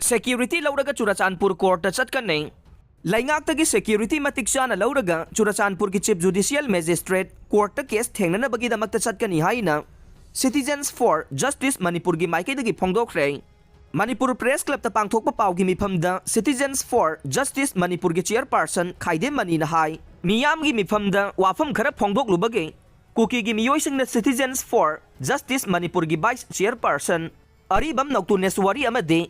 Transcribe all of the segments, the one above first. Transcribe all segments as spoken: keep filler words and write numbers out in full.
Security ꯂꯧꯔꯒ ꯆꯨꯔꯆꯥꯟꯄꯨꯔ courtꯇ ꯆꯠꯀꯅꯤ꯫ ꯂꯩꯉꯥꯛꯇꯒꯤ security ꯃꯇꯤꯛ ꯆꯥꯅ ꯂꯧꯔꯒ ꯆꯨꯔꯆꯥꯟꯄꯨꯔꯒꯤ Chief Judicial Magistrate courtꯇ case ꯊꯦꯡꯅꯅꯕꯒꯤꯗꯃꯛꯇ ꯆꯠꯀꯅꯤ ꯍꯥꯏꯅ Citizens for Justice ꯃꯅꯤꯄꯨꯔꯒꯤ ꯃꯥꯏꯀꯩꯗꯒꯤ ꯐꯣꯡꯗꯣꯛꯈ꯭ꯔꯦ꯫ ꯃꯅꯤꯄꯨꯔ Press Clubꯇ ꯄꯥꯡꯊꯣꯛꯄ ꯄꯥꯎꯒꯤ ꯃꯤꯐꯝꯗ Citizens for Justice ꯃꯅꯤꯄꯨꯔꯒꯤ chairperson ꯈꯥꯏꯗꯦꯝ ꯃꯅꯤꯅ ꯍꯥꯏ, ꯃꯤꯌꯥꯝꯒꯤ ꯃꯤꯐꯝꯗ ꯋꯥꯐꯝ ꯈꯔ ꯐꯣꯡꯗꯣꯛꯂꯨꯕꯒꯤ ꯀꯨꯀꯤꯒꯤ ꯃꯤꯑꯣꯏꯁꯤꯡꯅ Citizens for Justice ꯃꯅꯤꯄꯨꯔꯒꯤ vice chairperson ꯑꯔꯤꯕꯝ ꯅꯧꯇꯨꯅꯦꯁ꯭ꯋꯥꯔꯤ ꯑꯃꯗꯤ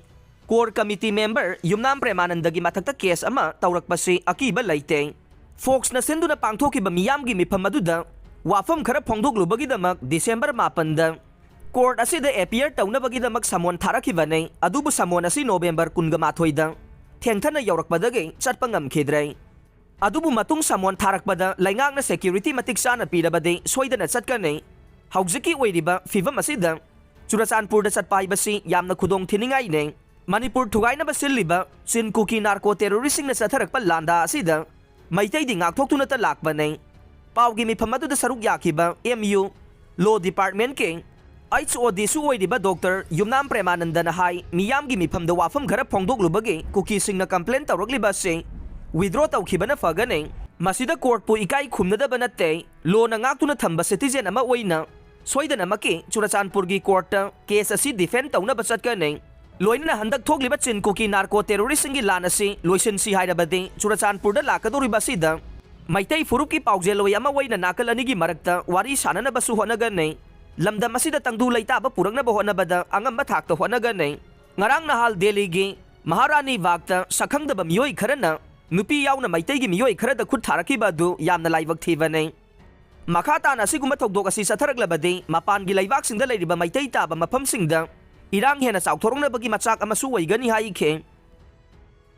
core committee member ꯌꯨꯝꯅꯥꯝ ꯄ꯭ꯔꯦꯃꯥꯅꯟꯗꯒꯤ ꯃꯊꯛꯇ case ꯑꯃ ꯇꯧꯔꯛꯄꯁꯤ ꯑꯀꯤꯕ ꯂꯩꯇꯦ꯫ Foxꯅ ꯁꯤꯟꯗꯨꯅ ꯄꯥꯡꯊꯣꯛꯈꯤꯕ ꯃꯤꯌꯥꯝꯒꯤ ꯃꯤꯐꯝ ꯑꯗꯨꯗ ꯋꯥꯐꯝ ꯈꯔ ꯐꯣꯡꯗꯣꯛꯂꯨꯕꯒꯤꯗꯃꯛ December ꯃꯥꯄꯟꯗ court ꯑꯁꯤꯗ appear ꯇꯧꯅꯕꯒꯤꯗꯃꯛ summon ꯊꯥꯔꯛꯈꯤꯕꯅꯤ꯫ ꯑꯗꯨꯕꯨ summon ꯑꯁꯤ November ꯀꯨꯟꯒ ꯃꯥꯊꯣꯏꯗ ꯊꯦꯡꯊꯅ ꯌꯧꯔꯛꯄꯗꯒꯤ ꯆꯠꯄ ꯉꯝꯈꯤꯗ꯭ꯔꯦ꯫ ꯑꯗꯨꯕꯨ ꯃꯇꯨꯡ summon ꯊꯥꯔꯛꯄꯗ ꯂꯩꯉꯥꯛꯅ security ꯃꯇꯤꯛ ꯆꯥꯅ ꯄꯤꯔꯕꯗꯤ ꯁꯣꯏꯗꯅ ꯆꯠꯀꯅꯤ꯫ ꯍꯧꯖꯤꯛꯀꯤ ꯑꯣꯏꯔꯤꯕ ꯐꯤꯚꯝ ꯑꯁꯤꯗ ꯆꯨꯔꯆꯥꯟꯄꯨꯔꯗ ꯆꯠꯄ ꯍꯥꯏꯕꯁꯤ ꯌꯥꯝꯅ ꯈꯨꯗꯣꯡ ꯊꯤꯅꯤꯡꯉꯥꯏꯅꯤ꯫ ꯃꯅꯤꯄꯨꯔ ꯊꯨꯒꯥꯏꯅꯕ ꯁꯤꯜꯂꯤꯕ ꯆꯤꯟ ꯀꯨꯀꯤ narco terroristꯁꯤꯡꯅ ꯆꯠꯊꯔꯛꯄ ꯂꯥꯟꯗꯥ ꯑꯁꯤꯗ ꯃꯩꯇꯩꯗꯤ ꯉꯥꯛꯊꯣꯛꯇꯨꯅꯇ ꯂꯥꯛꯄꯅꯤ꯫ ꯄꯥꯎꯒꯤ ꯃꯤꯐꯝ ꯑꯗꯨꯗ ꯁꯔꯨꯛ ꯌꯥꯈꯤꯕ M U Law Departmentꯀꯤ H O Dꯁꯨ ꯑꯣꯏꯔꯤꯕ Doctor ꯌꯨꯝꯅꯥꯝ ꯄ꯭ꯔꯦꯃꯥꯅꯟꯗꯅ ꯍꯥꯏ, ꯃꯤꯌꯥꯝꯒꯤ ꯃꯤꯐꯝꯗ ꯋꯥꯐꯝ ꯈꯔ ꯐꯣꯡꯗꯣꯛꯂꯨꯕꯒꯤ ꯀꯨꯀꯤꯁꯤꯡꯅ complain ꯇꯧꯔꯛꯂꯤꯕ ꯑꯁꯤ withdraw ꯇꯧꯈꯤꯕꯅ ꯐꯒꯅꯤ꯫ ꯃꯁꯤꯗ courtꯄꯨ ꯏꯀꯥꯏ ꯈꯨꯝꯅꯗꯕ ꯅꯠꯇꯦ꯫ Lawꯅ ꯉꯥꯛꯇꯨꯅ ꯊꯝꯕ citizen ꯑꯃ ꯑꯣꯏꯅ ꯁꯣꯏꯗꯅꯃꯛꯀꯤ ꯆꯨꯔꯆꯥꯟꯄꯨꯔꯒꯤ courtꯇ case ꯑꯁꯤ defend ꯇꯧꯅꯕ ꯆꯠꯀꯅꯤ꯫ ꯂꯣꯏꯅꯅ ꯍꯟꯗꯛ ꯊꯣꯛꯂꯤꯕ ꯆꯤꯟ ꯀꯨꯀꯤ narco terroristꯁꯤꯡꯒꯤ ꯂꯥꯟ ꯑꯁꯤ ꯂꯣꯏꯁꯤꯟꯁꯤ ꯍꯥꯏꯔꯕꯗꯤ ꯆꯨꯔꯆꯥꯟꯄꯨꯔꯗ ꯂꯥꯛꯀꯗꯧꯔꯤꯕ ꯑꯁꯤꯗ ꯃꯩꯇꯩ ꯐꯨꯔꯨꯞꯀꯤ ꯄꯥꯎꯖꯦꯜꯂꯣꯏ ꯑꯃ ꯑꯣꯏꯅ ꯅꯥꯀꯜ ꯑꯅꯤꯒꯤ ꯃꯔꯛꯇ ꯋꯥꯔꯤ ꯁꯥꯅꯅꯕꯁꯨ ꯍꯣꯠꯅꯒꯅꯤ꯫ ꯂꯝꯗꯝ ꯑꯁꯤꯗ ꯇꯪꯗꯨ ꯂꯩꯇꯥꯕ ꯄꯨꯔꯛꯅꯕ ꯍꯣꯠꯅꯕꯗ ꯑꯉꯝꯕ ꯊꯥꯛꯇ ꯍꯣꯠꯅꯒꯅꯤ꯫ ꯉꯔꯥꯡ ꯅꯍꯥꯜ ꯗꯦꯜꯂꯤꯒꯤ ꯃꯍꯥꯔꯥꯅꯤ ꯕꯥꯒꯇ ꯁꯛꯈꯪꯗꯕ ꯃꯤꯑꯣꯏ ꯈꯔꯅ ꯅꯨꯄꯤ ꯌꯥꯎꯅ ꯃꯩꯇꯩꯒꯤ ꯃꯤꯑꯣꯏ ꯈꯔꯗ ꯈꯨꯠ ꯊꯥꯔꯛꯈꯤꯕ ꯑꯗꯨ ꯌꯥꯝꯅ ꯂꯥꯏꯕꯛ ꯊꯤꯕꯅꯤ꯫ ꯃꯈꯥ ꯇꯥꯅ ꯑꯁꯤꯒꯨꯝꯕ ꯊꯧꯗꯣꯛ ꯑꯁꯤ ꯆꯠꯊꯔꯛꯂꯕꯗꯤ ꯃꯄꯥꯟꯒꯤ ꯂꯩꯕꯥꯛꯁꯤꯡꯗ ꯂꯩꯔꯤꯕ ꯃꯩꯇꯩ ꯇꯥꯕ ꯃꯐꯝꯁꯤꯡꯗ ꯏꯔꯥꯡ ꯍꯦꯟꯅ ꯆꯥꯎꯊꯣꯔꯛꯅꯕꯒꯤ ꯃꯆꯥꯛ ꯑꯃꯁꯨ ꯑꯣꯏꯒꯅꯤ ꯍꯥꯏꯈꯤ꯫